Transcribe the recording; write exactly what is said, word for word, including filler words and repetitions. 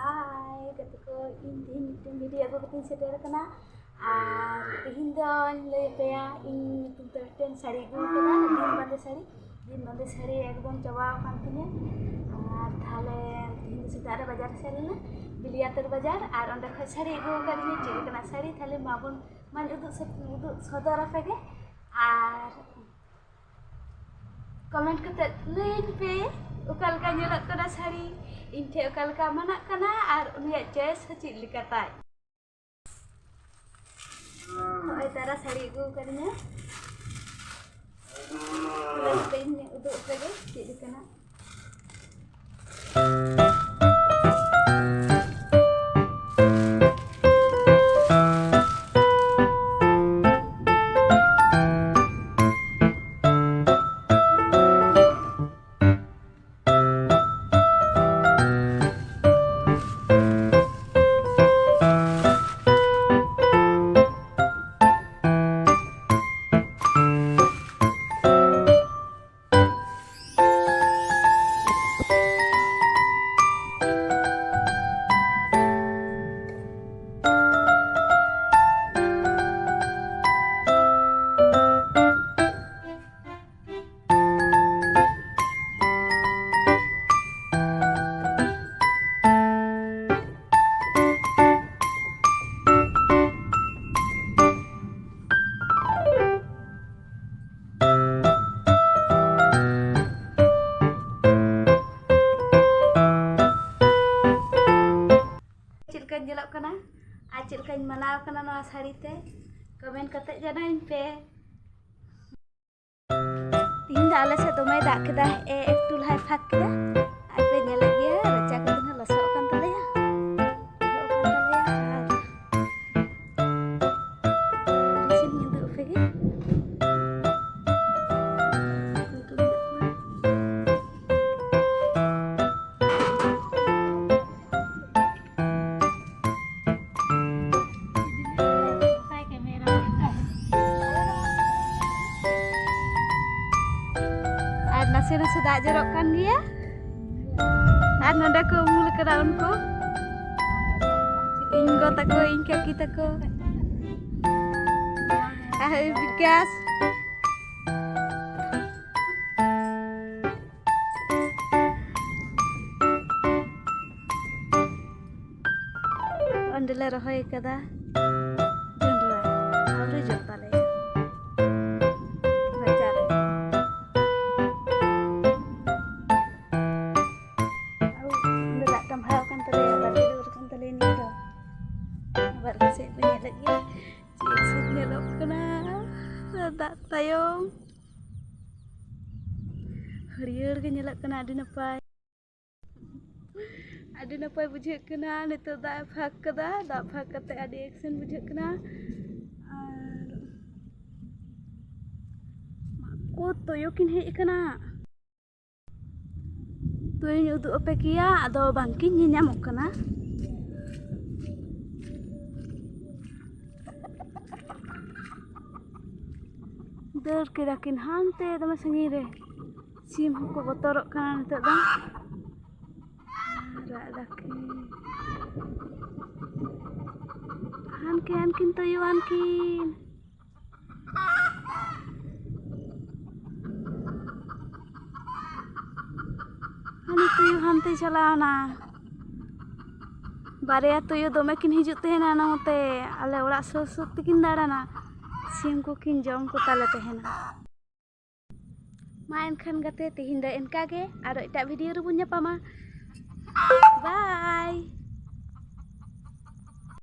ᱦᱟᱭ ᱜᱟᱛᱮ ᱠᱚ, ᱤᱧ ᱛᱮᱦᱮᱧ ᱢᱤᱫᱴᱮᱱ ᱵᱷᱤᱰᱤᱭᱳ ᱟᱹᱜᱩ ᱠᱟᱛᱮᱧ ᱥᱮᱴᱮᱨ ᱟᱠᱟᱱᱟ᱾ ᱟᱨ ᱛᱮᱦᱮᱧ ᱫᱚᱧ ᱞᱟᱹᱭ ᱟᱯᱮᱭᱟ ᱤᱧ ᱧᱩᱛᱩᱢ ᱛᱮ ᱢᱤᱫᱴᱮᱱ ᱥᱟᱹᱲᱤ ᱟᱹᱜᱩ ᱟᱠᱟᱫᱟ, ᱫᱤᱱ ᱵᱟᱸᱫᱮ ᱥᱟᱹᱲᱤ᱾ ᱫᱤᱱ ᱵᱟᱸᱫᱮ ᱥᱟᱹᱲᱤ ᱮᱠᱫᱚᱢ ᱪᱟᱵᱟ ᱟᱠᱟᱱ ᱛᱤᱧᱟᱹ᱾ ᱟᱨ ᱛᱟᱦᱞᱮ ᱛᱮᱦᱮᱧ ᱫᱚ ᱥᱮᱛᱟᱜ ᱨᱮ ᱵᱟᱡᱟᱨ ᱤᱧ ᱥᱮᱱ ᱞᱮᱱᱟ, ᱵᱤᱞᱤᱭᱟᱛᱮᱨ ᱵᱟᱡᱟᱨ, ᱟᱨ ᱚᱸᱰᱮ ᱠᱷᱚᱱ ᱥᱟᱹᱲᱤ ᱟᱹᱜᱩ ᱟᱠᱟᱫᱤᱧᱟᱹ᱾ ᱪᱮᱫ ᱞᱮᱠᱟᱱᱟᱜ ᱥᱟᱹᱲᱤ? ᱛᱟᱦᱞᱮ ᱢᱟ ᱵᱚᱱ, ᱢᱟᱧ ᱩᱫᱩᱜ ᱥᱚᱫ-, ᱩᱫᱩᱜ ᱥᱚᱫᱚᱨ ᱟᱯᱮ ᱜᱮ᱾ ᱟᱨ ᱠᱚᱢᱮᱱᱴ ᱠᱟᱛᱮ ᱞᱟᱹᱭᱟᱹᱧ ᱯᱮ ᱚᱠᱟ ᱞᱮᱠᱟ ᱧᱮᱞᱚᱜ ᱠᱟᱱᱟ ᱥᱟᱹᱲᱤ, ᱤᱧ ᱴᱷᱮᱱ ᱚᱠᱟ ᱞᱮᱠᱟ ᱢᱟᱱᱟᱜ ᱠᱟᱱᱟ ᱟᱨ ᱩᱱᱤᱭᱟᱜ ᱪᱚᱭᱮᱥ ᱦᱚᱸ ᱪᱮᱫ ᱞᱮᱠᱟ ᱛᱟᱭ᱾ ᱱᱚᱜᱼᱚᱭ ᱛᱟᱨᱟ ᱥᱟᱹᱲᱤ ᱟᱹᱜᱩ ᱟᱠᱟᱫᱤᱧᱟ, ᱠᱷᱩᱞᱟᱹᱣ ᱠᱟᱛᱮ ᱤᱧ ᱩᱫᱩᱜ ᱟᱯᱮ ᱜᱮ ᱪᱮᱫ ᱞᱮᱠᱟᱱᱟᱜ᱾ ᱪᱮᱫ ᱞᱮᱠᱟᱧ ᱧᱮᱞᱚᱜ ᱠᱟᱱᱟ ᱟᱨ ᱪᱮᱫ ᱞᱮᱠᱟᱧ ᱢᱟᱱᱟᱣ ᱠᱟᱱᱟ ᱱᱚᱣᱟ ᱥᱟᱹᱲᱤ ᱛᱮ, ᱠᱚᱢᱮᱱᱴ ᱠᱟᱛᱮ ᱡᱟᱱᱟᱣᱤᱧ ᱯᱮ᱾ ᱛᱤᱦᱤᱧ ᱫᱚ ᱟᱞᱮ ᱥᱮᱫ ᱫᱚᱢᱮᱭ ᱫᱟᱜ ᱠᱮᱫᱟ, ᱮ ᱮᱠᱴᱩ ᱞᱟᱦᱟᱭ ᱯᱷᱟᱸᱠ ᱠᱮᱫᱟ᱾ ᱟᱨ ᱯᱮ ᱧᱮᱞᱮᱫ ᱜᱮᱭᱟ, ᱨᱟᱪᱟ ᱠᱚᱫᱚ ᱱᱟᱜ ᱞᱚᱥᱚᱫ ᱟᱠᱟᱱ ᱛᱟᱞᱮᱭᱟ, ᱞᱚᱦᱚᱫ ᱟᱠᱟᱱ ᱛᱟᱞᱮᱭᱟ᱾ ᱟᱨ ᱤᱥᱤᱱ ᱢᱤᱫ ᱫᱩᱲᱩᱵ ᱯᱮ ᱜᱮ᱾ ᱟᱨ ᱱᱟᱥᱮ ᱱᱟᱥᱮ ᱫᱟᱜ ᱡᱚᱨᱚᱜ ᱠᱟᱱ ᱜᱮᱭᱟ᱾ ᱟᱨ ᱱᱚᱰᱮ ᱠᱚ ᱩᱢᱩᱞ ᱠᱟᱱᱟ ᱩᱱᱠᱩ᱾ ᱤᱧ ᱜᱚ ᱛᱟᱠᱚ, ᱤᱧ ᱠᱟᱹᱠᱤ ᱛᱟᱠᱚ᱾ ᱟᱨ ᱵᱤᱠᱟᱥ᱾ ᱚᱸᱰᱮ ᱞᱮ ᱨᱚᱦᱚᱭ ᱠᱟᱫᱟ ᱡᱚᱱᱰᱨᱟ, ᱟᱹᱣᱨᱤ ᱡᱚᱜ ᱛᱟᱞᱮᱭᱟ ᱨᱟᱪᱟ ᱨᱮ᱾ ᱟᱨ ᱚᱸᱰᱮ ᱫᱟᱜ ᱴᱟᱢᱵᱷᱟᱣ ᱟᱠᱟᱱ ᱛᱟᱞᱮᱭᱟ, ᱵᱟᱹᱞᱤ ᱫᱩᱣᱟᱹᱨ ᱠᱟᱱ ᱛᱟᱞᱮᱭᱟ ᱱᱤᱭᱟᱹ ᱫᱚ᱾ ᱵᱟᱨᱦᱮ ᱥᱮᱫ ᱯᱮ ᱧᱮᱞᱮᱫ ᱜᱮᱭᱟ, ᱪᱮᱫ ᱥᱮᱫ ᱧᱮᱞᱚᱜ ᱠᱟᱱᱟ ᱫᱟᱜ ᱛᱟᱭᱚᱢ᱾ ᱦᱟᱹᱨᱭᱟᱹᱲ ᱜᱮ ᱧᱮᱞᱚᱜ ᱠᱟᱱᱟ, ᱟᱹᱰᱤ ᱱᱟᱯᱟᱭ᱾ ᱟᱹᱰᱤ ᱱᱟᱯᱟᱭ ᱵᱩᱡᱷᱟᱹᱜ ᱠᱟᱱᱟ᱾ ᱱᱤᱛᱚᱜ ᱫᱟᱜ ᱮ ᱯᱷᱟᱸᱠ ᱠᱟᱫᱟ, ᱫᱟᱜ ᱯᱷᱟᱸᱠ ᱠᱟᱛᱮ ᱟᱹᱰᱤ ᱮᱠᱥᱮᱱ ᱵᱩᱡᱷᱟᱹᱜ ᱠᱟᱱᱟ᱾ ᱟᱨ ᱠᱚ ᱛᱩᱭᱩ ᱠᱤᱱ ᱦᱮᱡ ᱟᱠᱟᱱᱟ᱾ ᱛᱩᱭᱩᱧ ᱩᱫᱩᱜ ᱟᱯᱮ ᱠᱮᱭᱟ, ᱟᱫᱚ ᱵᱟᱝᱠᱤᱱ ᱧᱮᱧᱟᱢᱚᱜ ᱠᱟᱱᱟ᱾ ᱫᱟᱹᱲ ᱠᱮᱫᱟ ᱠᱤᱱ ᱦᱟᱱᱛᱮ ᱫᱚᱢᱮ ᱥᱟᱺᱜᱤᱧ ᱨᱮ᱾ ᱥᱤᱢ ᱦᱚᱸᱠᱚ ᱵᱚᱛᱚᱨᱚᱜ ᱠᱟᱱᱟ ᱱᱤᱛᱚᱜ ᱫᱚ᱾ ᱨᱟᱜ ᱫᱟᱠᱤᱱ᱾ ᱦᱟᱱᱠᱤᱱ, ᱦᱟᱱᱠᱤᱱ ᱛᱩᱭᱩ, ᱦᱟᱱᱠᱤᱱ᱾ ᱦᱟᱹᱱᱤ ᱛᱩᱭᱩ ᱦᱟᱱᱛᱮᱭ ᱪᱟᱞᱟᱣᱱᱟ᱾ ᱵᱟᱨᱭᱟ ᱛᱩᱭᱩ ᱫᱚᱢᱮ ᱠᱤᱱ ᱦᱤᱡᱩᱜ ᱛᱟᱦᱮᱱᱟ ᱱᱚᱛᱮ, ᱟᱞᱮ ᱚᱲᱟᱜ ᱥᱩᱨ ᱥᱩᱨ ᱛᱮᱠᱤᱱ ᱫᱟᱬᱟᱱᱟ᱾ ᱥᱤᱢ ᱠᱚᱠᱤᱱ ᱡᱚᱢ ᱠᱚ ᱛᱟᱞᱮ ᱛᱟᱦᱮᱱᱟ᱾ ᱢᱟ ᱮᱱᱠᱷᱟᱱ ᱜᱟᱛᱮ, ᱛᱮᱦᱮᱧ ᱫᱚ ᱤᱱᱠᱟ ᱜᱮ, ᱟᱨᱚ ᱮᱴᱟᱜ ᱵᱷᱤᱰᱤᱭᱳ ᱨᱮᱵᱚᱱ ᱧᱟᱯᱟᱢᱟ᱾ ᱵᱟᱭ᱾